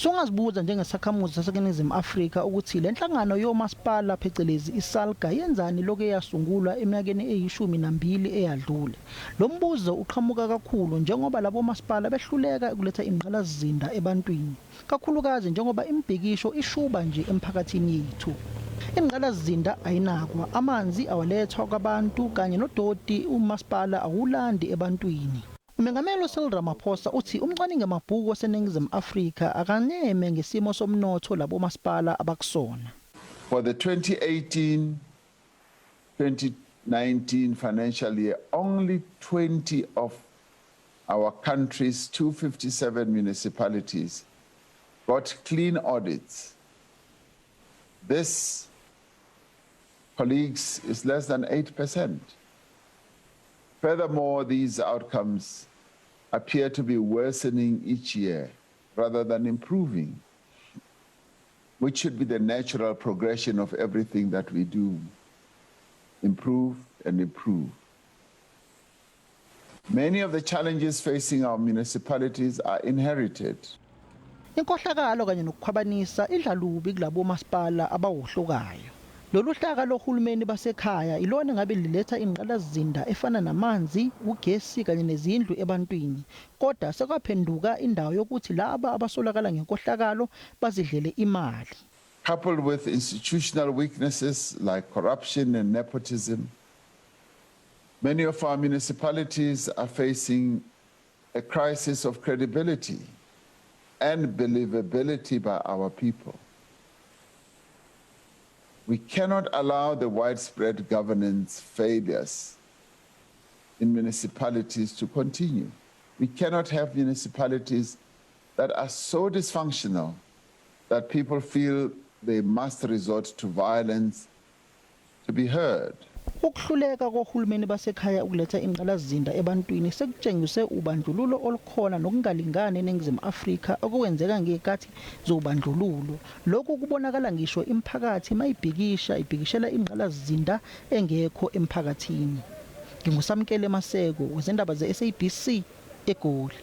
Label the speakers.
Speaker 1: Usungazibuza njengesakhamuzi saseNingizimu Afrika ukuthi le nhlangano yomasipala phecelezi iSalga yenzani lokhu eyasungulwa eminyakeni eyi-12 eyadlule. Lo mbuzo uqhamuka kakhulu njengoba labo masipala behluleka ukuletha ingqalasizinda ebantwini, kakhulukazi njengoba imibhikisho ishuba nje emphakathini yethu. Ingqalasizinda ayinakwa, amanzi awalethwa kwabantu kanye nodoti umasipala awulandi ebantwini. Umengameli uCyril Ramaphosa uthi umcwaningi mabhuku waseNingizimu Afrika akaneme ngesimo somnotho labo masipala abakusona.
Speaker 2: For the 2018-2019 financial year, only 20 of our country's 257 municipalities got clean audits. This, colleagues, is less than 8%. Furthermore, these outcomes appear to be worsening each year rather than improving, which should be the natural progression of everything that we do. Improve and improve. Many of the challenges facing our municipalities are inherited.
Speaker 1: Inkohlakalo kanye nokukhwabanisa idla lubi kulabo masipala abawohlokayo. Lolu hlaka lohulumeni basekhaya ilona ngabe liletha ingqalasizinda efana namanzi, ugesi kanye nezindlu ebantwini. Kodwa sekwaphenduka indawo yokuthi laba abasolakala ngenkohlakalo bazidlele imali.
Speaker 2: Coupled with institutional weaknesses like corruption and nepotism, many of our municipalities are facing a crisis of credibility and believability by our people. We cannot allow the widespread governance failures in municipalities to continue. We cannot have municipalities that are so dysfunctional that people feel they must resort to violence to be heard.
Speaker 1: Ukuhluleka kohulumeni basekhaya ukuletha ingqalasizinda ebantwini sekutshengise ubandlululo olukhona nokungalingani eNingizimu Afrika okwenzeka ngezikhathi zobandlululo. Lokhu kubonakala ngisho imiphakathi mayibhikisha ibhikishela ingqalasizinda engekho emphakathini. NginguSamkele Maseko wezindaba ze-SABC eGoli.